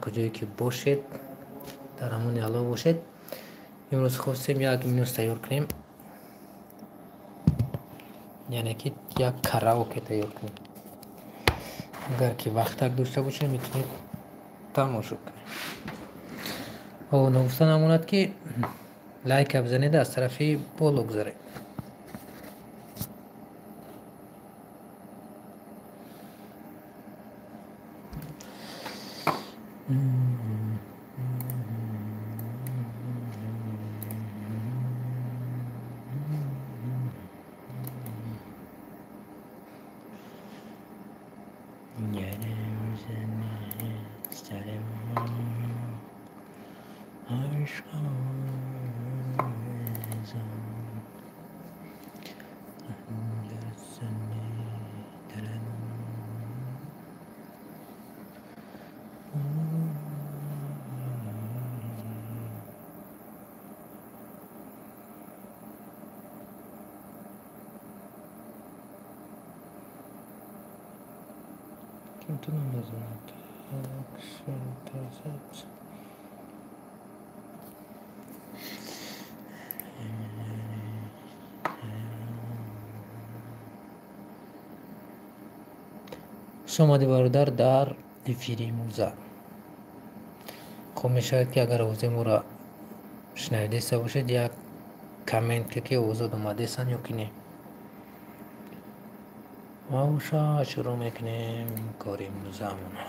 Куҷое ки бошед, дар амони Аллоҳ бошед. Имрӯз хостем як минус тайёр кунем, яъне ки як караоке тайёр кунем. Агар ки вақтак дошта бошед, метавонед тамошо кунед. Ногуфта намонад, ки лайка бизанед, аз тарафи боло гузаред. Хуш омадӣ, бародар, дар эфири муза. Хуб мешавад, ки агар овози моро шунавидаиста бошед, як коммент, ки овозот омадаистанд ё ки не. Ва боша, шурӯъ мекунем кори музамона.